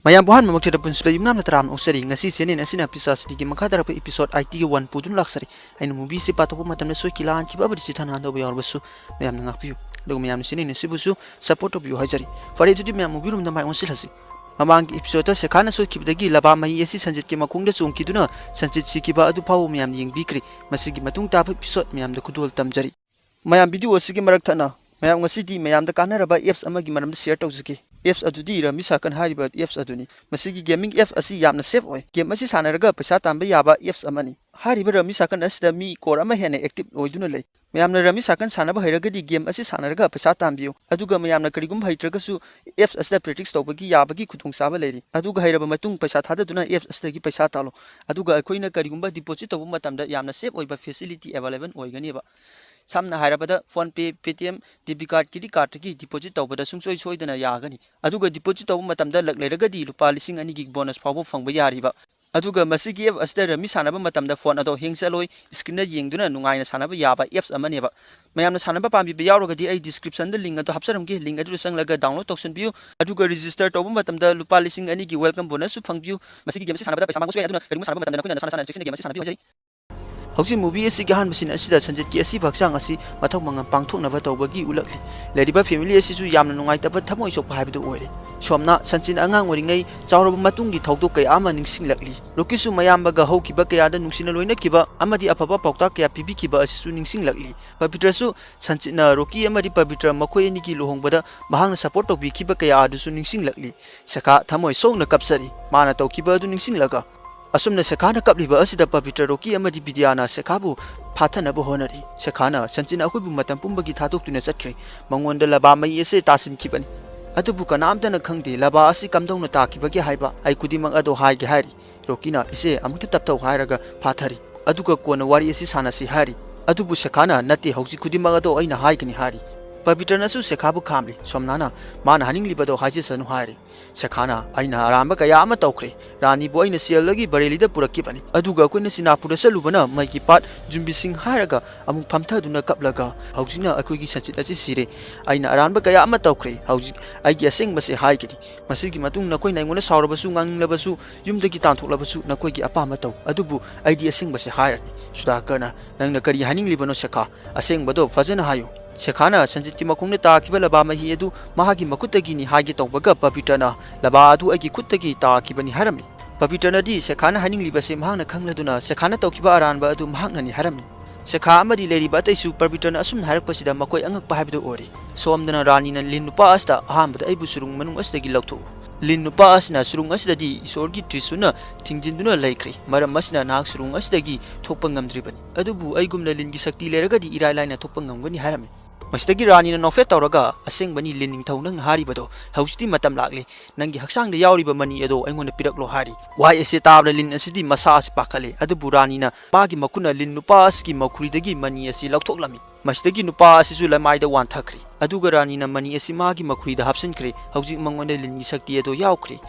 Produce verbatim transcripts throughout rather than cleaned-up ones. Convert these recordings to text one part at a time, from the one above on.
ꯃꯌꯥꯝꯕꯨ ꯑꯍꯥꯟꯕꯃꯛꯇꯗ ꯄꯨꯟꯁꯤꯗ ꯌꯨꯝꯅꯥꯝꯅ ꯇꯔꯥꯝꯅ ꯑꯣꯛꯆꯔꯤ꯫ ꯉꯁꯤ ꯆꯦꯅꯦꯜ ꯑꯁꯤꯅ ꯄꯤꯁꯥꯁꯤꯅꯤꯒꯤ ꯃꯈꯥ ꯇꯥꯔꯛꯄ episode eighty-one ꯄꯨꯗꯨꯅ ꯂꯥꯛꯆꯔꯤ꯫ ꯑꯩꯅ movie ꯑꯁꯤ ꯄꯥꯊꯣꯛꯄ ꯃꯇꯝꯗ ꯁꯣꯏꯈꯤ ꯂꯥꯟꯈꯤꯕ ꯑꯃꯗꯤ ꯆꯤꯊꯅ ꯍꯟꯗꯧꯕ ꯌꯥꯎꯔꯕꯁꯨ ꯃꯌꯥꯝꯅ ꯉꯥꯛꯄꯤꯌꯨ꯫ ꯑꯗꯨꯒ ꯃꯌꯥꯝꯅ ꯆꯦꯅꯦꯜ ꯑꯁꯤꯕꯨꯁꯨ support ꯇꯧꯕꯤꯌꯨ ꯍꯥꯏꯖꯔꯤ꯫ ꯐꯔꯦ, ꯑꯗꯨꯗꯤ ꯃꯌꯥꯝ movie roomꯗ ꯃꯥꯏ ꯑꯣꯟꯁꯤꯜꯂꯁꯤ꯫ ꯃꯃꯥꯡꯒꯤ episodeꯇ ꯁꯦꯈꯥꯅ ꯁꯣꯏꯈꯤꯕꯗꯒꯤ ꯂꯕꯥ ꯃꯍꯤ ꯑꯁꯤ ꯁꯟꯖꯤꯠꯀꯤ ꯃꯈꯣꯡꯗ ꯆꯣꯡꯈꯤꯗꯨꯅ ꯁꯟꯖꯤꯠ ꯁꯤꯈꯤꯕ ꯑꯗꯨ ꯐꯥꯎꯕ ꯃꯌꯥꯝꯅ ꯌꯦꯡꯕꯤꯈ꯭ꯔꯦ꯫ ꯃꯁꯤꯒꯤ ꯃꯇꯨꯡ ꯇꯥꯕ episode ꯃꯌꯥꯝꯗ ꯈꯨꯗꯣꯜ ꯇꯝꯖꯔꯤ꯫ ꯃꯌꯥꯝ video ꯑꯁꯤꯒꯤ ꯃꯔꯛ ꯊꯠꯅ ꯃꯌꯥꯝ ꯉꯁꯤꯗꯤ ꯃꯌꯥꯝꯗ ꯀꯥꯟꯅꯔꯕ apps ꯑꯃꯒꯤ ꯃꯔꯝꯗ share ꯇꯧꯖꯒꯦ꯫ Apps ꯑꯗꯨꯗꯤ Rummy Shaken ꯍꯥꯏꯔꯤꯕ apps ꯑꯗꯨꯅꯤ꯫ ꯃꯁꯤꯒꯤ gaming app ꯑꯁꯤ ꯌꯥꯝꯅ safe ꯑꯣꯏ꯫ Game ꯑꯁꯤ ꯁꯥꯟꯅꯔꯒ ꯄꯩꯁꯥ ꯇꯥꯟꯕ ꯌꯥꯕ apps ꯑꯃꯅꯤ꯫ ꯍꯥꯏꯔꯤꯕ Rummy Shaken ꯑꯁꯤꯗ ꯃꯤ crore ꯑꯃ ꯍꯦꯟꯅ active ꯑꯣꯏꯗꯨꯅ ꯂꯩ꯫ ꯃꯌꯥꯝꯅ Rummy Shaken ꯁꯥꯟꯅꯕ ꯍꯩꯔꯒꯗꯤ game ꯑꯁꯤ ꯁꯥꯟꯅꯔꯒ ꯄꯩꯁꯥ ꯇꯥꯟꯕꯤꯌꯨ꯫ ꯑꯗꯨꯒ ꯃꯌꯥꯝꯅ ꯀꯔꯤꯒꯨꯝꯕ ꯍꯩꯇ꯭ꯔꯒꯁꯨ apps ꯑꯁꯤꯗ practice ꯇꯧꯕꯒꯤ ꯌꯥꯕꯒꯤ ꯈꯨꯗꯣꯡꯆꯥꯕ ꯂꯩꯔꯤ꯫ ꯑꯗꯨꯒ ꯍꯩꯔꯕ ꯃꯇꯨꯡ ꯄꯩꯁꯥ ꯊꯥꯗꯗꯨꯅ apps ꯑꯁꯤꯗꯒꯤ ꯄꯩꯁꯥ ꯇꯥꯜꯂꯨ꯫ ꯑꯗꯨꯒ ꯑꯩꯈꯣꯏꯅ ꯀꯔꯤꯒꯨꯝꯕ deposit ꯇꯧꯕ ꯃꯇꯝꯗ ꯌꯥꯝꯅ safe ꯑꯣꯏꯕ facility available ꯑꯣꯏꯒꯅꯦꯕ꯫ ꯁꯝꯅ ꯍꯥꯏꯔꯕꯗ PhonePe, Paytm, debit card, credit cardꯇꯒꯤ deposit ꯇꯧꯕꯗ ꯁꯨꯡꯁꯣꯏ ꯁꯣꯏꯗꯅ ꯌꯥꯒꯅꯤ꯫ ꯑꯗꯨꯒ deposit ꯇꯧꯕ ꯃꯇꯝꯗ luck ꯂꯩꯔꯒꯗꯤ ꯂꯨꯄꯥ ꯂꯤꯁꯤꯡ ꯑꯅꯤꯒꯤ bonus ꯐꯥꯎꯕ ꯐꯪꯕ ꯌꯥꯔꯤꯕ꯫ ꯑꯗꯨꯒ ꯃꯁꯤꯒꯤ app ꯑꯁꯤꯗ Rummy ꯁꯥꯟꯅꯕ ꯃꯇꯝꯗ phone ꯑꯗꯣ hang ꯆꯠꯂꯣꯏ, screenꯗ ꯌꯦꯡꯗꯨꯅ ꯅꯨꯡꯉꯥꯏꯅ ꯁꯥꯟꯅꯕ ꯌꯥꯕ apps ꯑꯃꯅꯦꯕ꯫ ꯃꯌꯥꯝꯅ ꯁꯥꯟꯅꯕ ꯄꯥꯝꯕꯤꯕ ꯌꯥꯎꯔꯒꯗꯤ ꯑꯩ descriptionꯗ link ꯑꯗꯨ ꯍꯥꯞꯆꯔꯝꯒꯦ, link ꯑꯗꯨꯗ ꯆꯪꯂꯒ download ꯇꯧꯁꯟꯕꯤꯌꯨ꯫ ꯑꯗꯨꯒ register ꯇꯧꯕ ꯃꯇꯝꯗ ꯂꯨꯄꯥ ꯂꯤꯁꯤꯡ ꯑꯅꯤꯒꯤ welcome bonusꯁꯨ ꯐꯪꯕꯤꯌꯨ꯫ ꯃꯁꯤꯒꯤ game ꯑꯁꯤ ꯁꯥꯟꯅꯕꯗ ꯄꯩꯁꯥ ꯃꯥꯡꯕꯁꯨ ꯌꯥꯏ, ꯑꯗꯨꯅ ꯀꯔꯤꯒꯨꯝꯕ ꯁꯥꯟꯅꯕ ꯃꯇꯝꯗ ꯅꯈꯣꯏꯅ ꯅꯁꯥꯅ ꯁꯥꯟꯅꯅ ꯆꯦꯛꯁꯤꯟꯅ game ꯑꯁꯤ ꯁꯥꯟꯅꯕꯤꯌꯨ ꯍꯥꯏꯖꯔꯤ꯫ ꯍꯧꯖꯤꯛ movie ꯑꯁꯤꯒꯤ ꯑꯍꯥꯟꯕ scene ꯑꯁꯤꯗ ꯁꯟꯖꯤꯠꯀꯤ ꯑꯁꯤꯕ ꯍꯛꯆꯥꯡ ꯑꯁꯤ ꯃꯊꯧ ꯃꯉꯝ ꯄꯥꯡꯊꯣꯛꯅꯕ ꯇꯧꯕꯒꯤ ꯎꯠꯂꯛꯂꯤ꯫ ꯂꯩꯔꯤꯕ family ꯑꯁꯤꯁꯨ ꯌꯥꯝꯅ ꯅꯨꯡꯉꯥꯏꯇꯕ, ꯊꯃꯣꯏ ꯁꯣꯛꯄ ꯍꯥꯏꯕꯗꯨ ꯑꯣꯏꯔꯦ꯫ ꯁꯣꯝꯅ ꯁꯟꯖꯤꯠꯅ ꯑꯉꯥꯡ ꯑꯣꯏꯔꯤꯉꯩ ꯆꯥꯎꯔꯕ ꯃꯇꯨꯡꯒꯤ ꯊꯧꯗꯣꯛ ꯀꯌꯥ ꯑꯃ ꯅꯤꯡꯁꯤꯡꯂꯛꯂꯤ꯫ ꯔꯣꯀꯤꯁꯨ ꯃꯌꯥꯝꯕꯒ ꯍꯧꯈꯤꯕ ꯀꯌꯥꯗ ꯅꯨꯡꯁꯤꯅ ꯂꯣꯏꯅꯈꯤꯕ ꯑꯃꯗꯤ ꯑꯐꯕ ꯄꯥꯎꯇꯥꯛ ꯀꯌꯥ ꯄꯤꯕꯤꯈꯤꯕ ꯑꯁꯤꯁꯨ ꯅꯤꯡꯁꯤꯡꯂꯛꯂꯤ꯫ ꯄꯕꯤꯇ꯭ꯔꯁꯨ ꯁꯟꯖꯤꯠꯅ ꯔꯣꯀꯤ ꯑꯃꯗꯤ ꯄꯕꯤꯇ꯭ꯔ ꯃꯈꯣꯏ ꯑꯅꯤꯒꯤ ꯂꯨꯍꯣꯡꯕꯗ ꯃꯍꯥꯛꯅ support ꯇꯧꯕꯤꯈꯤꯕ ꯀꯌꯥ ꯑꯗꯨꯁꯨ ꯅꯤꯡꯁꯤꯡꯂꯛꯂꯤ꯫ ꯁꯦꯈꯥ ꯊꯃꯣꯏ ꯁꯣꯛꯅ ꯀꯞꯆꯔꯤ꯫ ꯃꯥꯅ ꯇꯧꯈꯤꯕ ꯑꯗꯨ ꯅꯤꯡꯁꯤꯡꯂꯒ ꯑꯁꯨꯝꯅ ꯁꯦꯈꯥꯅ ꯀꯞꯂꯤꯕ ꯑꯁꯤꯗ ꯄꯕꯤꯇ꯭ꯔ, ꯔꯣꯀꯤ ꯑꯃꯗꯤ ꯕꯤꯗ꯭ꯌꯥꯅ ꯁꯦꯈꯥꯕꯨ ꯐꯥꯊꯅꯕ ꯍꯣꯠꯅꯔꯤ꯫ ꯁꯦꯈꯥꯅ ꯁꯟꯖꯤꯠꯅ ꯑꯩꯈꯣꯏꯕꯨ ꯃꯇꯝ ꯄꯨꯝꯕꯒꯤ ꯊꯥꯗꯣꯛꯇꯨꯅ ꯆꯠꯈ꯭ꯔꯦ꯫ ꯃꯉꯣꯟꯗ ꯂꯕꯥ ꯃꯩ ꯑꯁꯦ ꯇꯥꯁꯤꯟꯈꯤꯕꯅꯤ꯫ ꯑꯗꯨꯕꯨ ꯀꯅꯥꯝꯇꯅ ꯈꯪꯗꯦ ꯂꯕꯥ ꯑꯁꯤ ꯀꯝꯗꯧꯅ ꯇꯥꯈꯤꯕꯒꯦ ꯍꯥꯏꯕ꯫ ꯑꯩ ꯈꯨꯗꯤꯡꯃꯛ ꯑꯗꯣ ꯍꯥꯏꯒꯦ ꯍꯥꯏꯔꯤ꯫ ꯔꯣꯀꯤꯅ, "ꯏꯆꯦ, ꯑꯃꯨꯛꯇ ꯇꯞꯊꯧ" ꯍꯥꯏꯔꯒ ꯐꯥꯊꯔꯤ꯫ ꯑꯗꯨꯒ ꯀꯣꯟꯅ ꯋꯥꯔꯤ ꯑꯁꯤ ꯁꯥꯟꯅꯁꯤ ꯍꯥꯏꯔꯤ꯫ ꯑꯗꯨꯕꯨ ꯁꯦꯈꯥꯅ, "ꯅꯠꯇꯦ, ꯍꯧꯖꯤꯛ ꯈꯨꯗꯤꯡꯃꯛ ꯑꯗꯣ ꯑꯩꯅ ꯍꯥꯏꯒꯅꯤ" ꯍꯥꯏꯔꯤ꯫ ꯄꯕꯤꯇ꯭ꯔꯅꯁꯨ ꯁꯦꯈꯥꯕꯨ ꯈꯥꯝꯂꯤ꯫ ꯁꯣꯝꯅꯥꯅ ꯃꯥꯅ ꯍꯥꯏꯅꯤꯡꯂꯤꯕꯗꯣ ꯍꯥꯏꯖꯁꯅꯨ ꯍꯥꯏꯔꯤ꯫ ꯁꯦꯈꯥꯅ, "ꯑꯩꯅ ꯑꯔꯥꯟꯕ ꯀꯌꯥ ꯑꯃ ꯇꯧꯈ꯭ꯔꯦ꯫ ꯔꯥꯅꯤꯕꯨ ꯑꯩꯅ ꯁꯦꯜꯗꯒꯤ ꯕꯔꯦꯂꯤꯗ ꯄꯨꯔꯛꯈꯤꯕꯅꯤ꯫ ꯑꯗꯨꯒ ꯑꯩꯈꯣꯏꯅ ꯁꯤꯅꯥꯄꯨꯔꯗ ꯆꯠꯂꯨꯕꯅ ꯃꯩꯒꯤ ꯄꯥꯠ ꯖꯨꯝꯕꯤ ꯁꯤꯡ ꯍꯥꯏꯔꯒ ꯑꯃꯨꯛ ꯐꯝꯊꯗꯨꯅ ꯀꯞꯂꯒ, ꯍꯧꯖꯤꯛꯅ ꯑꯩꯈꯣꯏꯒꯤ ꯁꯟꯆꯤꯠ ꯑꯁꯤ ꯁꯤꯔꯦ꯫ ꯑꯩꯅ ꯑꯔꯥꯟꯕ ꯀꯌꯥ ꯑꯃ ꯇꯧꯈ꯭ꯔꯦ꯫ ꯍꯧꯖꯤꯛ ꯑꯩꯒꯤ ꯑꯁꯦꯡꯕꯁꯦ ꯍꯥꯏꯒꯅꯤ꯫ ꯃꯁꯤꯒꯤ ꯃꯇꯨꯡ ꯅꯈꯣꯏꯅ ꯑꯩꯉꯣꯟꯗ ꯁꯥꯎꯔꯕꯁꯨ, ꯉꯥꯡꯅꯤꯡꯂꯕꯁꯨ, ꯌꯨꯝꯗꯒꯤ ꯇꯥꯟꯊꯣꯛꯂꯕꯁꯨ ꯅꯈꯣꯏꯒꯤ ꯑꯄꯥꯝꯕ ꯇꯧ꯫ ꯑꯗꯨꯕꯨ ꯑꯩꯗꯤ ꯑꯁꯦꯡꯕꯁꯦ ꯍꯥꯏꯔꯅꯤ꯫" ꯁꯨꯗꯥꯀꯔꯅ, "ꯅꯪꯅ ꯀꯔꯤ ꯍꯥꯏꯅꯤꯡꯂꯤꯕꯅꯣ ꯁꯦꯈꯥ? ꯑꯁꯦꯡꯕꯗꯣ ꯐꯖꯅ ꯍꯥꯏꯌꯨ꯫" ꯁꯦꯈꯥꯅ ꯁꯟꯖꯤꯠꯀꯤ ꯃꯈꯣꯡꯗ ꯇꯥꯈꯤꯕ ꯂꯕꯥ ꯃꯍꯤ ꯑꯗꯨ ꯃꯍꯥꯛꯀꯤ ꯃꯈꯨꯠꯇꯒꯤꯅꯤ ꯍꯥꯏꯒꯦ ꯇꯧꯕꯒ ꯄꯕꯤꯇ꯭ꯔꯅ, "ꯂꯕꯥ ꯑꯗꯨ ꯑꯩꯒꯤ ꯈꯨꯠꯇꯒꯤ ꯇꯥꯈꯤꯕꯅꯤ" ꯍꯥꯏꯔꯝꯃꯤ꯫ ꯄꯕꯤꯇ꯭ꯔꯅꯗꯤ ꯁꯦꯈꯥꯅ ꯍꯥꯏꯅꯤꯡꯂꯤꯕꯁꯦ ꯃꯍꯥꯛꯅ ꯈꯪꯂꯗꯨꯅ ꯁꯦꯈꯥꯅ ꯇꯧꯈꯤꯕ ꯑꯔꯥꯟꯕ ꯑꯗꯨ ꯃꯍꯥꯛꯅꯅꯤ ꯍꯥꯏꯔꯝꯃꯤ꯫ ꯁꯦꯈꯥ ꯑꯃꯗꯤ ꯂꯩꯔꯤꯕ ꯑꯇꯩꯁꯨ ꯄꯕꯤꯇ꯭ꯔꯅ ꯑꯁꯨꯝꯅ ꯍꯥꯏꯔꯛꯄꯁꯤꯗ ꯃꯈꯣꯏ ꯑꯉꯛꯄ ꯍꯥꯏꯕꯗꯨ ꯑꯣꯏꯔꯤ꯫ ꯁꯣꯝꯗꯅ ꯔꯥꯅꯤꯅ, "ꯂꯤꯟ ꯅꯨꯄꯥ ꯑꯁꯤꯗ ꯑꯍꯥꯟꯕꯗ ꯑꯩꯕꯨ ꯁꯨꯔꯨꯡ ꯃꯅꯨꯡ ꯑꯁꯤꯗꯒꯤ ꯂꯧꯊꯣꯛꯎ꯫ ꯂꯤꯟ ꯅꯨꯄꯥ ꯑꯁꯤꯅ ꯁꯨꯔꯨꯡ ꯑꯁꯤꯗꯗꯤ ꯏꯁꯣꯔꯒꯤ ꯇ꯭ꯔꯤꯁꯨꯅ ꯊꯤꯡꯖꯤꯟꯗꯨꯅ ꯂꯩꯈ꯭ꯔꯦ꯫ ꯃꯔꯝ ꯑꯁꯤꯅ ꯅꯍꯥꯛ ꯁꯨꯔꯨꯡ ꯑꯁꯤꯗꯒꯤ ꯊꯣꯛꯄ ꯉꯝꯗ꯭ꯔꯤꯕꯅꯤ꯫ ꯑꯗꯨꯕꯨ ꯑꯩꯒꯨꯝꯅ ꯂꯤꯟꯒꯤ ꯁꯛꯇꯤ ꯂꯩꯔꯒꯗꯤ ꯏꯔꯥꯏ ꯂꯥꯏꯅ ꯊꯣꯛꯄ ꯉꯝꯒꯅꯤ" ꯍꯥꯏꯔꯝꯃꯤ꯫ ꯃꯁꯤꯗꯒꯤ ꯔꯥꯅꯤꯅ ꯅꯣꯛꯐꯦꯠ ꯇꯧꯔꯒ, "ꯑꯁꯦꯡꯕꯅꯤ ꯂꯤꯟ ꯅꯤꯡꯊꯧ, ꯅꯪꯅ ꯍꯥꯏꯔꯤꯕꯗꯣ꯫ ꯍꯧꯖꯤꯛꯇꯤ ꯃꯇꯝ ꯂꯥꯛꯂꯦ꯫ ꯅꯪꯒꯤ ꯍꯛꯆꯥꯡꯗ ꯌꯥꯎꯔꯤꯕ ꯃꯅꯤ ꯑꯗꯣ ꯑꯩꯉꯣꯟꯗ ꯄꯤꯔꯛꯂꯣ" ꯍꯥꯏꯔꯤ꯫ ꯋꯥꯍꯩ ꯑꯁꯤ ꯇꯥꯕꯗ ꯂꯤꯟ ꯑꯁꯤꯗꯤ ꯃꯁꯥ ꯑꯁꯤ ꯄꯥꯈꯠꯂꯦ꯫ ꯑꯗꯨꯕꯨ ꯔꯥꯅꯤꯅ ꯃꯥꯒꯤ ꯃꯈꯨꯠꯅ ꯂꯤꯟ ꯅꯨꯄꯥ ꯑꯁꯤꯒꯤ ꯃꯈꯨꯔꯤꯗꯒꯤ ꯃꯅꯤ ꯑꯁꯤ ꯂꯧꯊꯣꯛꯂꯝꯃꯤ꯫ ꯃꯁꯤꯗꯒꯤ ꯅꯨꯄꯥ ꯑꯁꯤꯁꯨ ꯂꯃꯥꯏꯗ ꯋꯥꯟꯊꯈ꯭ꯔꯦ꯫ ꯑꯗꯨꯒ ꯔꯥꯅꯤꯅ ꯃꯅꯤ ꯑꯁꯤ ꯃꯥꯒꯤ ꯃꯈꯨꯔꯤꯗ ꯍꯥꯞꯆꯤꯟꯈ꯭ꯔꯦ꯫ ꯍꯧꯖꯤꯛ ꯃꯉꯣꯟꯗ ꯂꯤꯟꯒꯤ ꯁꯛꯇꯤ ꯑꯗꯣ ꯌꯥꯎꯈ꯭ꯔꯦ꯫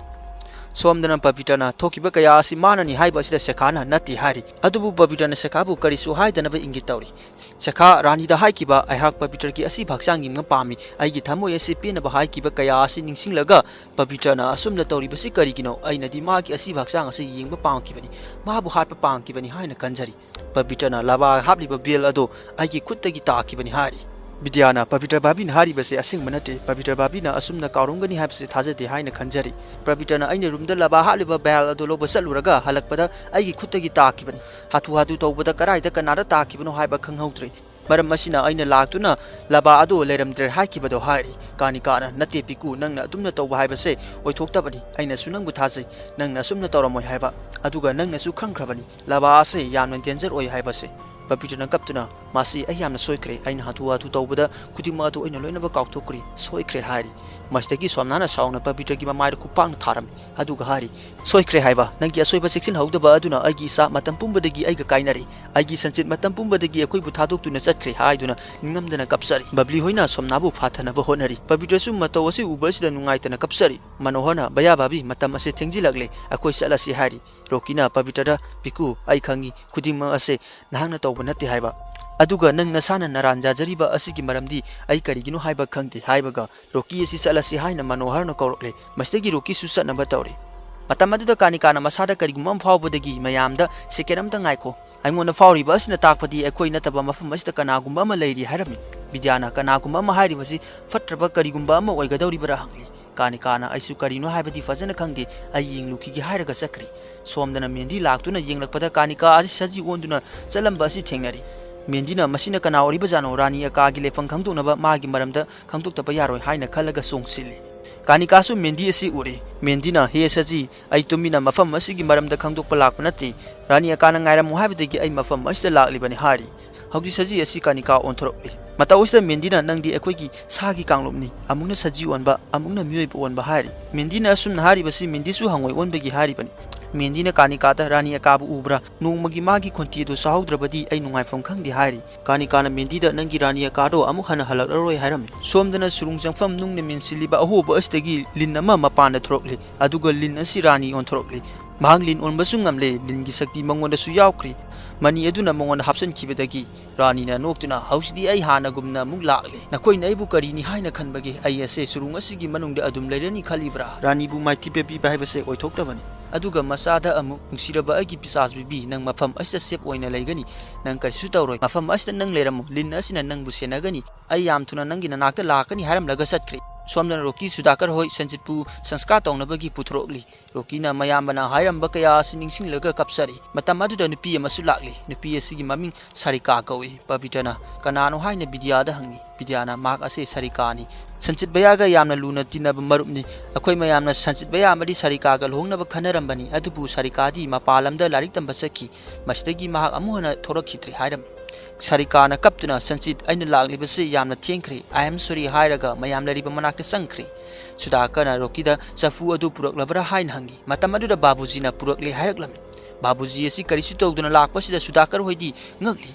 ꯁꯣꯝꯗꯅ ꯄꯕꯤꯇ꯭ꯔꯅ ꯊꯣꯛꯈꯤꯕ ꯀꯌꯥ ꯑꯁꯤ ꯃꯥꯅꯅꯤ ꯍꯥꯏꯕ ꯑꯁꯤꯗ ꯁꯦꯈꯥꯅ ꯅꯠꯇꯦ ꯍꯥꯏꯔꯤ꯫ ꯑꯗꯨꯕꯨ ꯄꯕꯤꯇ꯭ꯔꯅ ꯁꯦꯈꯥꯕꯨ ꯀꯔꯤꯁꯨ ꯍꯥꯏꯗꯅꯕ ꯏꯪꯒꯤꯠ ꯇꯧꯔꯤ꯫ ꯁꯦꯈꯥ, ꯔꯥꯅꯤꯗ ꯍꯥꯏꯈꯤꯕ, "ꯑꯩꯍꯥꯛ ꯄꯕꯤꯇ꯭ꯔꯒꯤ ꯑꯁꯤꯕ ꯍꯛꯆꯥꯡ ꯌꯦꯡꯕ ꯄꯥꯝꯃꯤ꯫ ꯑꯩꯒꯤ ꯊꯃꯣꯏ ꯑꯁꯤ ꯄꯦꯟꯅꯕ" ꯍꯥꯏꯈꯤꯕ ꯀꯌꯥ ꯑꯁꯤ ꯅꯤꯡꯁꯤꯡꯂꯒ ꯄꯕꯤꯇ꯭ꯔꯅ ꯑꯁꯨꯝꯅ ꯇꯧꯔꯤꯕꯁꯤ ꯀꯔꯤꯒꯤꯅꯣ? "ꯑꯩꯅꯗꯤ ꯃꯥꯒꯤ ꯑꯁꯤꯕ ꯍꯛꯆꯥꯡ ꯑꯁꯤ ꯌꯦꯡꯕ ꯄꯥꯝꯈꯤꯕꯅꯤ, ꯃꯥꯕꯨ ꯍꯥꯠꯄ ꯄꯥꯝꯈꯤꯕꯅꯤ" ꯍꯥꯏꯅ ꯈꯟꯖꯔꯤ꯫ ꯄꯕꯤꯇ꯭ꯔꯅ ꯂꯕꯥ ꯍꯥꯞꯂꯤꯕ ꯕꯦꯜ ꯑꯗꯨ ꯑꯩꯒꯤ ꯈꯨꯠꯇꯒꯤ ꯇꯥꯈꯤꯕꯅꯤ ꯍꯥꯏꯔꯤ꯫ ꯕꯤꯗ꯭ꯌꯥꯅ, "ꯄꯕꯤꯇ꯭ꯔ ꯚꯥꯕꯤꯅ ꯍꯥꯏꯔꯤꯕꯁꯤ ꯑꯁꯦꯡꯕ ꯅꯠꯇꯦ꯫ ꯄꯕꯤꯇ꯭ꯔ ꯚꯥꯕꯤꯅ ꯑꯁꯨꯝꯅ ꯀꯥꯎꯔꯝꯒꯅꯤ ꯍꯥꯏꯕꯁꯤ ꯊꯥꯖꯗꯦ" ꯍꯥꯏꯅ ꯈꯟꯖꯔꯤ꯫ ꯄꯕꯤꯇ꯭ꯔꯅ, "ꯑꯩꯅ ꯔꯨꯝꯗ ꯂꯕꯥ ꯍꯥꯞꯂꯤꯕ ꯕꯦꯜ ꯑꯗꯨ ꯂꯧꯕ ꯆꯠꯂꯨꯔꯒ ꯍꯜꯂꯛꯄꯗ ꯑꯩꯒꯤ ꯈꯨꯠꯇꯒꯤ ꯇꯥꯈꯤꯕꯅꯤ꯫ ꯍꯥꯊꯨ ꯍꯥꯊꯨ ꯇꯧꯕꯗ ꯀꯗꯥꯏꯗ ꯀꯅꯥꯗ ꯇꯥꯈꯤꯕꯅꯣ ꯍꯥꯏꯕ ꯈꯪꯍꯧꯗ꯭ꯔꯦ꯫ ꯃꯔꯝ ꯑꯁꯤꯅ ꯑꯩꯅ ꯂꯥꯛꯇꯨꯅ ꯂꯕꯥ ꯑꯗꯨ ꯂꯩꯔꯝꯗ꯭ꯔꯦ" ꯍꯥꯏꯈꯤꯕꯗꯣ ꯍꯥꯏꯔꯤ꯫ ꯀꯥꯅꯤꯀꯥꯅ, "ꯅꯠꯇꯦ ꯄꯤꯀꯨ, ꯅꯪꯅ ꯑꯗꯨꯝꯅ ꯇꯧꯕ ꯍꯥꯏꯕꯁꯦ ꯑꯣꯏꯊꯣꯛꯇꯕꯅꯤ꯫ ꯑꯩꯅꯁꯨ ꯅꯪꯕꯨ ꯊꯥꯖꯩ꯫ ꯅꯪꯅ ꯑꯁꯨꯝꯅ ꯇꯧꯔꯝꯃꯣꯏ ꯍꯥꯏꯕ꯫ ꯑꯗꯨꯒ ꯅꯪꯅꯁꯨ ꯈꯪꯈ꯭ꯔꯕꯅꯤ꯫ ꯂꯕꯥ ꯑꯁꯦ ꯌꯥꯝꯅ ꯗꯦꯟꯖꯔ ꯑꯣꯏ ꯍꯥꯏꯕꯁꯦ꯫" ꯄꯕꯤꯇ꯭ꯔꯅ ꯀꯞꯇꯨꯅ, "ꯃꯥꯁꯤ ꯑꯩ ꯌꯥꯝꯅ ꯁꯣꯏꯈ꯭ꯔꯦ꯫ ꯑꯩꯅ ꯍꯥꯊꯨ ꯍꯥꯊꯨ ꯇꯧꯕꯗ ꯈꯨꯗꯤꯡꯃꯛ ꯑꯗꯨ ꯑꯩꯅ ꯂꯣꯏꯅꯃꯛ ꯀꯥꯎꯊꯣꯛꯈ꯭ꯔꯦ꯫ ꯁꯣꯏꯈ꯭ꯔꯦ" ꯍꯥꯏꯔꯤ꯫ ꯃꯁꯤꯗꯒꯤ ꯁꯣꯝꯅꯥꯅ ꯁꯥꯎꯅ ꯄꯕꯤꯇ꯭ꯔꯒꯤ ꯃꯃꯥꯏꯗ ꯈꯨꯄꯥꯛꯅ ꯊꯥꯔꯝꯃꯤ꯫ ꯑꯗꯨꯒ ꯍꯥꯏꯔꯤ, "ꯁꯣꯏꯈ꯭ꯔꯦ ꯍꯥꯏꯕ? ꯅꯪꯒꯤ ꯑꯁꯣꯏꯕ ꯆꯦꯛꯁꯤꯟꯍꯧꯗꯕ ꯑꯗꯨꯅ ꯑꯩꯒꯤ ꯏꯆꯥ ꯃꯇꯝ ꯄꯨꯝꯕꯗꯒꯤ ꯑꯩꯒ ꯀꯥꯏꯅꯔꯦ꯫ ꯑꯩꯒꯤ ꯁꯟꯆꯤꯠ ꯃꯇꯝ ꯄꯨꯝꯕꯗꯒꯤ ꯑꯩꯈꯣꯏꯕꯨ ꯊꯥꯗꯣꯛꯇꯨꯅ ꯆꯠꯈ꯭ꯔꯦ" ꯍꯥꯏꯗꯨꯅ ꯅꯤꯡꯉꯝꯗꯅ ꯀꯞꯆꯔꯤ꯫ ꯕꯕ꯭ꯂꯤ ꯍꯣꯏꯅ ꯁꯣꯝꯅꯥꯕꯨ ꯐꯥꯊꯅꯕ ꯍꯣꯠꯅꯔꯤ꯫ ꯄꯕꯤꯇ꯭ꯔꯁꯨ ꯃꯇꯧ ꯑꯁꯤ ꯎꯕ ꯑꯁꯤꯗ ꯅꯨꯡꯉꯥꯏꯇꯅ ꯀꯞꯆꯔꯤ꯫ ꯃꯅꯣꯍꯔꯅ, "ꯚꯌꯥ ꯚꯥꯕꯤ, ꯃꯇꯝ ꯑꯁꯤ ꯊꯦꯡꯖꯤꯜꯂꯛꯂꯦ, ꯑꯩꯈꯣꯏ ꯆꯠꯂꯁꯤ" ꯍꯥꯏꯔꯤ꯫ ꯔꯣꯀꯤꯅ ꯄꯕꯤꯇ꯭ꯔꯗ, "ꯄꯤꯀꯨ, ꯑꯩ ꯈꯪꯏ, ꯈꯨꯗꯤꯡꯃꯛ ꯑꯁꯦ ꯅꯍꯥꯛꯅ ꯇꯧꯕ ꯅꯠꯇꯦ ꯍꯥꯏꯕ꯫ ꯑꯗꯨꯒ ꯅꯪ ꯅꯁꯥꯅ ꯅꯔꯥꯟ ꯌꯥꯖꯔꯤꯕ ꯑꯁꯤꯒꯤ ꯃꯔꯝꯗꯤ ꯑꯩ ꯀꯔꯤꯒꯤꯅꯣ ꯍꯥꯏꯕ ꯈꯪꯗꯦ" ꯍꯥꯏꯕꯒ, "ꯔꯣꯀꯤ ꯑꯁꯤ ꯆꯠꯂꯁꯤ" ꯍꯥꯏꯅ ꯃꯅꯣꯍꯔꯅ ꯀꯧꯔꯛꯂꯦ꯫ ꯃꯁꯤꯗꯒꯤ ꯔꯣꯀꯤꯁꯨ ꯆꯠꯅꯕ ꯇꯧꯔꯦ꯫ ꯃꯇꯝ ꯑꯗꯨꯗ ꯀꯥꯅꯤꯀꯥꯅ ꯃꯁꯥꯗ ꯀꯔꯤꯒꯨꯝꯕ ꯑꯃ ꯐꯥꯎꯕꯗꯒꯤ ꯃꯌꯥꯝꯗ, "ꯁꯦꯀꯦꯟ ꯑꯃꯇ ꯉꯥꯏꯈꯣ, ꯑꯩꯉꯣꯟꯗ ꯐꯥꯎꯔꯤꯕ ꯑꯁꯤꯅ ꯇꯥꯛꯄꯗꯤ ꯑꯩꯈꯣꯏ ꯅꯠꯇꯕ ꯃꯐꯝ ꯑꯁꯤꯗ ꯀꯅꯥꯒꯨꯝꯕ ꯑꯃ ꯂꯩꯔꯤ" ꯍꯥꯏꯔꯝꯃꯤ꯫ ꯕꯤꯗ꯭ꯌꯥꯅ, "ꯀꯅꯥꯒꯨꯝꯕ ꯑꯃ" ꯍꯥꯏꯔꯤꯕꯁꯤ ꯐꯠꯇ꯭ꯔꯕ ꯀꯔꯤꯒꯨꯝꯕ ꯑꯃ ꯑꯣꯏꯒꯗꯧꯔꯤꯕ꯭ꯔꯥ ꯍꯪꯂꯤ꯫ ꯀꯥꯅꯤꯀꯥꯅ, "ꯑꯩꯁꯨ ꯀꯔꯤꯅꯣ ꯍꯥꯏꯕꯗꯤ ꯐꯖꯅ ꯈꯪꯗꯦ, ꯑꯩ ꯌꯦꯡꯂꯨꯈꯤꯒꯦ" ꯍꯥꯏꯔꯒ ꯆꯠꯈ꯭ꯔꯦ꯫ ꯁꯣꯝꯗꯅ ꯃꯦꯟꯗꯤ ꯂꯥꯛꯇꯨꯅ ꯌꯦꯡꯂꯛꯄꯗ ꯀꯥꯅꯤꯀꯥ ꯑꯁꯤ ꯁꯖꯤ ꯑꯣꯟꯗꯨꯅ ꯆꯠꯂꯝꯕ ꯑꯁꯤ ꯊꯦꯡꯅꯔꯤ꯫ ꯃꯦꯟꯗꯤꯅ, "ꯃꯁꯤꯅ ꯀꯅꯥ ꯑꯣꯏꯔꯤꯕꯖꯥꯠꯅꯣ? ꯔꯥꯅꯤ ꯑꯀꯥꯒꯤ ꯂꯩꯐꯝ ꯈꯪꯗꯣꯛꯅꯕ ꯃꯥꯒꯤ ꯃꯔꯝꯗ ꯈꯪꯗꯣꯛꯇꯕ ꯌꯥꯔꯣꯏ" ꯍꯥꯏꯅ ꯈꯜꯂꯒ ꯆꯣꯡꯁꯤꯜꯂꯤ꯫ ꯀꯥꯅꯤꯀꯥꯁꯨ ꯃꯦꯟꯗꯤ ꯑꯁꯤ ꯎꯔꯦ꯫ ꯃꯦꯟꯗꯤꯅ, "ꯍꯦ ꯁꯖꯤ, ꯑꯩ ꯇꯨꯃꯤꯟꯅ ꯃꯐꯝ ꯑꯁꯤꯒꯤ ꯃꯔꯝꯗ ꯈꯪꯗꯣꯛꯄ ꯂꯥꯛꯄ ꯅꯠꯇꯦ꯫ ꯔꯥꯅꯤ ꯑꯀꯥꯅ ꯉꯥꯏꯔꯝꯃꯨ ꯍꯥꯏꯕꯗꯒꯤ ꯑꯩ ꯃꯐꯝ ꯑꯁꯤꯗ ꯂꯥꯛꯂꯤꯕꯅꯤ" ꯍꯥꯏꯔꯤ꯫ ꯍꯧꯖꯤꯛ ꯁꯖꯤ ꯑꯁꯤ ꯀꯥꯅꯤꯀꯥ ꯑꯣꯟꯊꯣꯔꯛꯂꯤ꯫ ꯃꯇꯧ ꯑꯁꯤꯗ ꯃꯦꯟꯗꯤꯅ, "ꯅꯪꯗꯤ ꯑꯩꯈꯣꯏꯒꯤ ꯁꯥꯒꯤ ꯀꯥꯡꯂꯨꯞꯅꯤ, ꯑꯃꯨꯛꯅ ꯁꯖꯤ ꯑꯣꯟꯕ, ꯑꯃꯨꯛꯅ ꯃꯤꯑꯣꯏꯕ ꯑꯣꯟꯕ" ꯍꯥꯏꯔꯤ꯫ ꯃꯦꯟꯗꯤꯅ ꯑꯁꯨꯝꯅ ꯍꯥꯏꯔꯤꯕꯁꯤ ꯃꯦꯟꯗꯤꯁꯨ ꯍꯪꯉꯣꯏ ꯑꯣꯟꯕꯒꯤ ꯍꯥꯏꯔꯤꯕꯅꯤ꯫ ꯃꯦꯟꯗꯤꯅ ꯀꯥꯅꯤꯀꯥꯗ, "ꯔꯥꯅꯤ ꯑꯀꯥꯕꯨ ꯎꯕ꯭ꯔꯥ? ꯅꯣꯡꯃꯒꯤ ꯃꯥꯒꯤ ꯈꯣꯟꯊꯤ ꯑꯗꯨ ꯆꯥꯍꯧꯗ꯭ꯔꯕꯗꯤ ꯑꯩ ꯅꯨꯡꯉꯥꯏꯐꯝ ꯈꯪꯗꯦ" ꯍꯥꯏꯔꯤ꯫ ꯀꯥꯅꯤꯀꯥꯅ ꯃꯦꯟꯗꯤꯗ, "ꯅꯪꯒꯤ ꯔꯥꯅꯤ ꯑꯀꯥꯗꯣ ꯑꯃꯨꯛ ꯍꯟꯅ ꯍꯜꯂꯛꯂꯔꯣꯏ" ꯍꯥꯏꯔꯝꯃꯤ꯫ ꯁꯣꯝꯗꯅ ꯁꯨꯔꯨꯡ ꯆꯪꯐꯝ ꯅꯨꯡꯅ ꯃꯦꯟꯁꯤꯜꯂꯤꯕ ꯑꯍꯣꯕ ꯑꯁꯤꯗꯒꯤ ꯂꯤꯟ ꯑꯃ ꯃꯄꯥꯟꯗ ꯊꯣꯔꯛꯂꯤ꯫ ꯑꯗꯨꯒ ꯂꯤꯟ ꯑꯁꯤ ꯔꯥꯅꯤ ꯑꯣꯟꯊꯣꯔꯛꯂꯤ꯫ ꯃꯍꯥꯛ ꯂꯤꯟ ꯑꯣꯟꯕꯁꯨ ꯉꯝꯂꯦ꯫ ꯂꯤꯟꯒꯤ ꯁꯛꯇꯤ ꯃꯉꯣꯟꯗꯁꯨ ꯌꯥꯎꯈ꯭ꯔꯦ꯫ ꯃꯅꯤ ꯑꯗꯨꯅ ꯃꯉꯣꯟꯗ ꯍꯥꯞꯆꯤꯟꯈꯤꯕꯗꯒꯤ ꯔꯥꯅꯤꯅ ꯅꯣꯛꯇꯨꯅ, "ꯍꯧꯖꯤꯛꯇꯤ ꯑꯩ ꯍꯥꯟꯅꯒꯨꯝꯅ ꯑꯃꯨꯛ ꯂꯥꯛꯂꯦ꯫ ꯅꯈꯣꯏꯅ ꯑꯩꯕꯨ ꯀꯔꯤꯅꯤ ꯍꯥꯏꯅ ꯈꯟꯕꯒꯦ? ꯑꯩ ꯑꯁꯦ ꯁꯨꯔꯨꯡ ꯑꯁꯤꯒꯤ ꯃꯅꯨꯡꯗ ꯑꯗꯨꯝ ꯂꯩꯔꯅꯤ ꯈꯜꯂꯤꯕ꯭ꯔꯥ? ꯔꯥꯅꯤꯕꯨ ꯃꯥꯏꯊꯤꯕ ꯄꯤꯕ ꯍꯥꯏꯕꯁꯦ ꯑꯣꯏꯊꯣꯛꯇꯕꯅꯤ꯫ ꯑꯗꯨꯒ ꯃꯆꯥꯗ ꯑꯃꯨꯛ, ꯅꯨꯡꯁꯤꯔꯕ ꯑꯩꯒꯤ ꯄꯤꯁꯥꯁ ꯕꯤꯕꯤ, ꯅꯪ ꯃꯐꯝ ꯑꯁꯤꯗ ꯁꯦꯞ ꯑꯣꯏꯅ ꯂꯩꯒꯅꯤ꯫ ꯅꯪ ꯀꯔꯤꯁꯨ ꯇꯧꯔꯣꯏ꯫ ꯃꯐꯝ ꯑꯁꯤꯗ ꯅꯪ ꯂꯩꯔꯝꯃꯨ꯫ ꯂꯤꯟ ꯑꯁꯤꯅ ꯅꯪꯕꯨ ꯁꯦꯟꯅꯒꯅꯤ꯫ ꯑꯩ ꯌꯥꯝ ꯊꯨꯅ ꯅꯪꯒꯤ ꯅꯅꯥꯛꯇ ꯂꯥꯛꯀꯅꯤ" ꯍꯥꯏꯔꯝꯂꯒ ꯆꯠꯈ꯭ꯔꯦ꯫ ꯁꯣꯝꯗꯅ ꯔꯣꯀꯤ ꯁꯨꯗꯥꯀꯔ ꯍꯣꯏ ꯁꯟꯖꯤꯠꯄꯨ ꯁꯪꯁꯀꯥꯔ ꯇꯧꯅꯕꯒꯤ ꯄꯨꯊꯣꯔꯛꯂꯤ꯫ ꯔꯣꯀꯤꯅ ꯃꯌꯥꯝꯕꯅ ꯍꯥꯏꯔꯝꯕ ꯀꯌꯥ ꯑꯁꯤ ꯅꯤꯡꯁꯤꯡꯂꯒ ꯀꯞꯆꯔꯤ꯫ ꯃꯇꯝ ꯑꯗꯨꯗ ꯅꯨꯄꯤ ꯑꯃꯁꯨ ꯂꯥꯛꯂꯤ꯫ ꯅꯨꯄꯤ ꯑꯁꯤꯒꯤ ꯃꯃꯤꯡ ꯁꯥꯔꯤꯀꯥ ꯀꯧꯏ꯫ ꯄꯕꯤꯇ꯭ꯔꯅ, "ꯀꯅꯥꯅꯣ?" ꯍꯥꯏꯅ ꯕꯤꯗ꯭ꯌꯥꯗ ꯍꯪꯉꯤ꯫ ꯕꯤꯗ꯭ꯌꯥꯅ, "ꯃꯍꯥꯛ ꯑꯁꯤ ꯁꯥꯔꯤꯀꯥꯅꯤ꯫ ꯁꯟꯆꯤꯠ ꯚꯌꯥꯒ ꯌꯥꯝꯅ ꯂꯨꯅ ꯇꯤꯟꯅꯕ ꯃꯔꯨꯞꯅꯤ꯫ ꯑꯩꯈꯣꯏ ꯃꯌꯥꯝꯅ ꯁꯟꯆꯤꯠ ꯚꯌꯥ ꯑꯃꯗꯤ ꯁꯥꯔꯤꯀꯥꯒ ꯂꯨꯍꯣꯡꯅꯕ ꯈꯟꯅꯔꯝꯕꯅꯤ, ꯑꯗꯨꯕꯨ ꯁꯥꯔꯤꯀꯥꯗꯤ ꯃꯄꯥꯟ ꯂꯝꯗ ꯂꯥꯏꯔꯤꯛ ꯇꯝꯕ ꯆꯠꯈꯤ꯫ ꯃꯁꯤꯗꯒꯤ ꯃꯍꯥꯛ ꯑꯃꯨꯛ ꯍꯟꯅ ꯊꯣꯔꯛꯈꯤꯗ꯭ꯔꯦ" ꯍꯥꯏꯔꯝꯃꯤ꯫ ꯁꯥꯔꯤꯀꯥꯅ ꯀꯞꯇꯨꯅ, "ꯁꯟꯆꯤꯠ, ꯑꯩꯅ ꯂꯥꯛꯂꯤꯕꯁꯤ ꯌꯥꯝꯅ ꯊꯦꯡꯈ꯭ꯔꯦ, I am sorry" ꯍꯥꯏꯔꯒ ꯃꯌꯥꯝ ꯂꯩꯔꯤꯕ ꯃꯅꯥꯛꯇ ꯆꯪꯈ꯭ꯔꯦ꯫ ꯁꯨꯗꯥꯀꯔꯅ ꯔꯣꯀꯤꯗ ꯆꯐꯨ ꯑꯗꯨ ꯄꯨꯔꯛꯂꯕ꯭ꯔꯥ ꯍꯥꯏꯅ ꯍꯪꯉꯤ꯫ ꯃꯇꯝ ꯑꯗꯨꯗ ꯕꯥꯕꯨꯖꯤꯅ ꯄꯨꯔꯛꯂꯦ ꯍꯥꯏꯔꯛꯂꯝꯃꯤ꯫ ꯕꯥꯕꯨꯖꯤ ꯑꯁꯤ ꯀꯔꯤꯁꯨ ꯇꯧꯗꯨꯅ ꯂꯥꯛꯄꯁꯤꯗ ꯁꯨꯗꯥꯀꯔ ꯍꯣꯏꯗꯤ ꯉꯛꯂꯤ꯫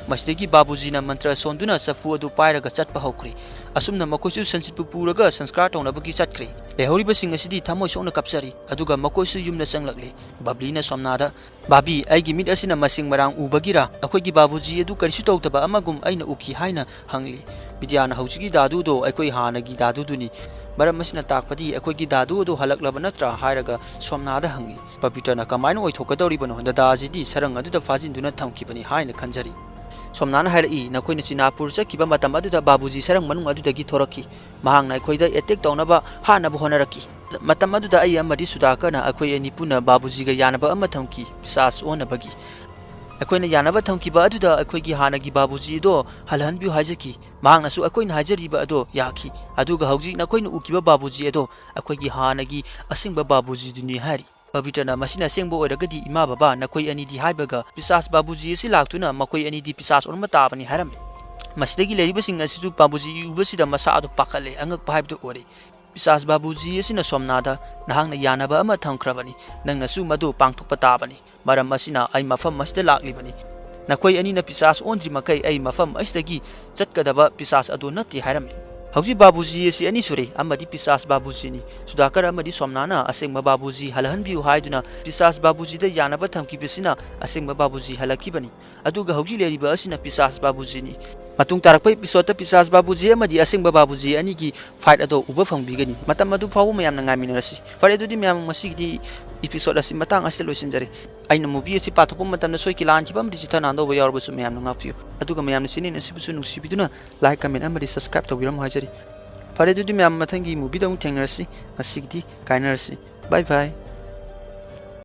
ꯃꯁꯤꯗꯒꯤ ꯕꯥꯕꯨꯖꯤꯅ ꯃꯟꯇ꯭ꯔ ꯁꯣꯟꯗꯨꯅ ꯆꯐꯨ ꯑꯗꯨ ꯄꯥꯏꯔꯒ ꯆꯠꯄ ꯍꯧꯈ꯭ꯔꯦ꯫ ꯑꯁꯨꯝꯅ ꯃꯈꯣꯏꯁꯨ ꯁꯟꯆꯤꯠꯄꯨ ꯄꯨꯔꯒ ꯁꯪꯁꯀꯥꯔ ꯇꯧꯅꯕꯒꯤ ꯆꯠꯈ꯭ꯔꯦ꯫ ꯂꯩꯍꯧꯔꯤꯕꯁꯤꯡ ꯑꯁꯤꯗꯤ ꯊꯃꯣꯏ ꯁꯣꯛꯅ ꯀꯞꯆꯔꯤ꯫ ꯑꯗꯨꯒ ꯃꯈꯣꯏꯁꯨ ꯌꯨꯝꯗ ꯆꯪꯂꯛꯂꯦ꯫ ꯕꯕ꯭ꯂꯤꯅ ꯁꯣꯝꯅꯥꯗ, "ꯕꯥꯕꯤ, ꯑꯩꯒꯤ ꯃꯤꯠ ꯑꯁꯤꯅ ꯃꯁꯤꯡ ꯃꯔꯥꯡ ꯎꯕꯒꯤꯔ? ꯑꯩꯈꯣꯏꯒꯤ ꯕꯥꯕꯨꯖꯤ ꯑꯗꯨ ꯀꯔꯤꯁꯨ ꯇꯧꯗꯕ ꯑꯃꯒꯨꯝ ꯑꯩꯅ ꯎꯈꯤ" ꯍꯥꯏꯅ ꯍꯪꯂꯤ꯫ ꯕꯤꯗ꯭ꯌꯥꯅ, "ꯍꯧꯖꯤꯛꯀꯤ ꯗꯥꯗꯨꯗꯣ ꯑꯩꯈꯣꯏ ꯍꯥꯟꯅꯒꯤ ꯗꯥꯗꯨꯗꯨꯅꯤ꯫ ꯃꯔꯝ ꯑꯁꯤꯅ ꯇꯥꯛꯄꯗꯤ ꯑꯩꯈꯣꯏꯒꯤ ꯗꯥꯗꯨ ꯑꯗꯨ ꯍꯜꯂꯛꯂꯕ ꯅꯠꯇ꯭ꯔꯥ?" ꯍꯥꯏꯔꯒ ꯁꯣꯝꯅꯥꯗ ꯍꯪꯉꯤ꯫ ꯄꯕꯤꯇ꯭ꯔꯅ, "ꯀꯃꯥꯏꯅ ꯑꯣꯏꯊꯣꯛꯀꯗꯧꯔꯤꯕꯅꯣ? ꯗꯗꯥ ꯑꯁꯤꯗꯤ ꯁꯔꯪ ꯑꯗꯨꯗ ꯐꯥꯖꯤꯟꯗꯨꯅ ꯊꯝꯈꯤꯕꯅꯤ" ꯍꯥꯏꯅ ꯈꯟꯖꯔꯤ꯫ ꯁꯣꯝꯅꯥꯅ ꯍꯥꯏꯔꯛꯏ, "ꯅꯈꯣꯏꯅ ꯆꯤꯅꯥꯄꯨꯔ ꯆꯠꯈꯤꯕ ꯃꯇꯝ ꯑꯗꯨꯗ ꯕꯥꯕꯨꯖꯤ ꯁꯔꯪ ꯃꯅꯨꯡ ꯑꯗꯨꯗꯒꯤ ꯊꯣꯔꯛꯈꯤ꯫ ꯃꯍꯥꯛꯅ ꯑꯩꯈꯣꯏꯗ ꯑꯦꯇꯦꯛ ꯇꯧꯅꯕ, ꯍꯥꯠꯅꯕ ꯍꯣꯠꯅꯔꯛꯈꯤ꯫ ꯃꯇꯝ ꯑꯗꯨꯗ ꯑꯩ ꯑꯃꯗꯤ ꯁꯨꯗꯥꯀꯔꯅ ꯑꯩꯈꯣꯏ ꯑꯅꯤ ꯄꯨꯟꯅ ꯕꯥꯕꯨꯖꯤꯒ ꯌꯥꯅꯕ ꯑꯃ ꯊꯝꯈꯤ, ꯄꯤꯁꯥꯁ ꯑꯣꯟꯅꯕꯒꯤ꯫ ꯑꯩꯈꯣꯏꯅ ꯌꯥꯅꯕ ꯊꯝꯈꯤꯕ ꯑꯗꯨꯗ ꯑꯩꯈꯣꯏꯒꯤ ꯍꯥꯟꯅꯒꯤ ꯕꯥꯕꯨꯖꯤ ꯑꯗꯣ ꯍꯜꯍꯟꯕꯤꯌꯨ ꯍꯥꯏꯖꯈꯤ꯫ ꯃꯍꯥꯛꯅꯁꯨ ꯑꯩꯈꯣꯏꯅ ꯍꯥꯏꯖꯔꯤꯕ ꯑꯗꯣ ꯌꯥꯈꯤ꯫ ꯑꯗꯨꯒ ꯍꯧꯖꯤꯛ ꯅꯈꯣꯏꯅ ꯎꯈꯤꯕ ꯕꯥꯕꯨꯖꯤ ꯑꯗꯣ ꯑꯩꯈꯣꯏꯒꯤ ꯍꯥꯟꯅꯒꯤ ꯑꯁꯦꯡꯕ ꯕꯥꯕꯨꯖꯤꯗꯨꯅꯤ" ꯍꯥꯏꯔꯤ꯫ ꯄꯕꯤꯇ꯭ꯔꯅ, "ꯃꯁꯤꯅ ꯑꯁꯦꯡꯕ ꯑꯣꯏꯔꯒꯗꯤ ꯏꯃꯥ ꯕꯕꯥ ꯅꯈꯣꯏ ꯑꯅꯤꯗꯤ ꯍꯥꯏꯕꯒ ꯄꯤꯁꯥꯁ ꯕꯥꯕꯨꯖꯤ ꯑꯁꯤ ꯂꯥꯛꯇꯨꯅ ꯃꯈꯣꯏ ꯑꯅꯤꯗꯤ ꯄꯤꯁꯥꯁ ꯑꯣꯟꯕ ꯇꯥꯕꯅꯤ" ꯍꯥꯏꯔꯝꯃꯤ꯫ ꯃꯁꯤꯗꯒꯤ ꯂꯩꯔꯤꯕꯁꯤꯡ ꯑꯁꯤꯁꯨ ꯕꯥꯕꯨꯖꯤ ꯎꯕꯁꯤꯗ ꯃꯁꯥ ꯑꯗꯨ ꯄꯥꯈꯠꯂꯦ, ꯑꯉꯛꯄ ꯍꯥꯏꯕꯗꯨ ꯑꯣꯏꯔꯦ꯫ ꯄꯤꯁꯥꯁ ꯕꯥꯕꯨꯖꯤ ꯑꯁꯤꯅ ꯁꯣꯝꯅꯥꯗ, "ꯅꯍꯥꯛꯅ ꯌꯥꯅꯕ ꯑꯃ ꯊꯝꯈ꯭ꯔꯕꯅꯤ, ꯅꯪꯅꯁꯨ ꯃꯗꯨ ꯄꯥꯡꯊꯣꯛꯄ ꯇꯥꯕꯅꯤ꯫ ꯃꯔꯝ ꯑꯁꯤꯅ ꯑꯩ ꯃꯐꯝ ꯑꯁꯤꯗ ꯂꯥꯛꯂꯤꯕꯅꯤ꯫ ꯅꯈꯣꯏ ꯑꯅꯤꯅ ꯄꯤꯁꯥꯁ ꯑꯣꯟꯗ꯭ꯔꯤ ꯃꯈꯩ ꯑꯩ ꯃꯐꯝ ꯑꯁꯤꯗꯒꯤ ꯆꯠꯀꯗꯕ ꯄꯤꯁꯥꯁ ꯑꯗꯨ ꯅꯠꯇꯦ" ꯍꯥꯏꯔꯝꯃꯤ꯫ ꯍꯧꯖꯤꯛ ꯕꯥꯕꯨꯖꯤ ꯑꯁꯤ ꯑꯅꯤ ꯁꯨꯔꯦ, ꯑꯃꯗꯤ ꯄꯤꯁꯥꯁ ꯕꯥꯕꯨꯖꯤꯅꯤ꯫ ꯁꯨꯗꯥꯀꯔ ꯑꯃꯗꯤ ꯁꯣꯝꯅꯥꯅ ꯑꯁꯦꯡꯕ ꯕꯥꯕꯨꯖꯤ ꯍꯜꯍꯟꯕꯤꯌꯨ ꯍꯥꯏꯗꯨꯅ ꯄꯤꯁꯥꯁ ꯕꯥꯕꯨꯖꯤꯗ ꯌꯥꯅꯕ ꯊꯝꯈꯤꯕꯁꯤꯅ ꯑꯁꯦꯡꯕ ꯕꯥꯕꯨꯖꯤ ꯍꯜꯂꯛꯈꯤꯕꯅꯤ꯫ ꯑꯗꯨꯒ ꯍꯧꯖꯤꯛ ꯂꯩꯔꯤꯕ ꯑꯁꯤꯅ ꯄꯤꯁꯥꯁ ꯕꯥꯕꯨꯖꯤꯅꯤ꯫ ꯃꯇꯨꯡ ꯇꯥꯔꯛꯄ ꯏꯄꯤꯁꯣꯗꯇ ꯄꯤꯁꯥꯁ ꯕꯥꯕꯨꯖꯤ ꯑꯃꯗꯤ ꯑꯁꯦꯡꯕ ꯕꯥꯕꯨꯖꯤ ꯑꯅꯤꯒꯤ ꯐꯥꯏꯠ ꯑꯗꯣ ꯎꯕ ꯐꯪꯕꯤꯒꯅꯤ꯫ ꯃꯇꯝ ꯑꯗꯨ ꯐꯥꯎꯕ ꯃꯌꯥꯝꯅ ꯉꯥꯏꯃꯤꯟꯅꯔꯁꯤ꯫ ꯐꯔꯦ, ꯑꯗꯨꯗꯤ ꯃꯌꯥꯝ, ꯉꯁꯤꯒꯤꯗꯤ ꯏꯄꯤꯁꯣꯗ ꯑꯁꯤ ꯃꯇꯥꯡ ꯑꯁꯤꯗ ꯂꯣꯏꯁꯤꯟꯖꯔꯦ꯫ ꯑꯩꯅ ꯃꯨꯚꯤ ꯑꯁꯤ ꯄꯥꯊꯣꯛꯄ ꯃꯇꯝꯗ ꯁꯣꯏꯈꯤ ꯂꯥꯟꯈꯤꯕ ꯑꯃꯗꯤ ꯆꯤꯊ ꯅꯥꯟꯗꯧꯕ ꯌꯥꯎꯔꯕꯁꯨ ꯃꯌꯥꯝꯅ ꯉꯥꯛꯄꯤꯌꯨ꯫ ꯑꯗꯨꯒ ꯃꯌꯥꯝꯅ ꯆꯦꯅꯦꯜ ꯑꯁꯤꯕꯨꯁꯨ ꯅꯨꯡꯁꯤꯕꯤꯗꯨꯅ ꯂꯥꯏꯛ, ꯀꯃꯦꯟ ꯑꯃꯗꯤ ꯁꯕꯁꯀ꯭ꯔꯥꯏꯕ ꯇꯧꯕꯤꯔꯝꯃꯨ ꯍꯥꯏꯖꯔꯤ꯫ ꯐꯔꯦ, ꯑꯗꯨꯗꯤ ꯃꯌꯥꯝ, ꯃꯊꯪꯒꯤ ꯃꯨꯚꯤꯗ ꯑꯃꯨꯛ ꯊꯦꯡꯅꯔꯁꯤ꯫ ꯉꯁꯤꯒꯤꯗꯤ ꯀꯥꯏꯅꯔꯁꯤ꯫ ꯕꯥꯏ ꯕꯥꯏ꯫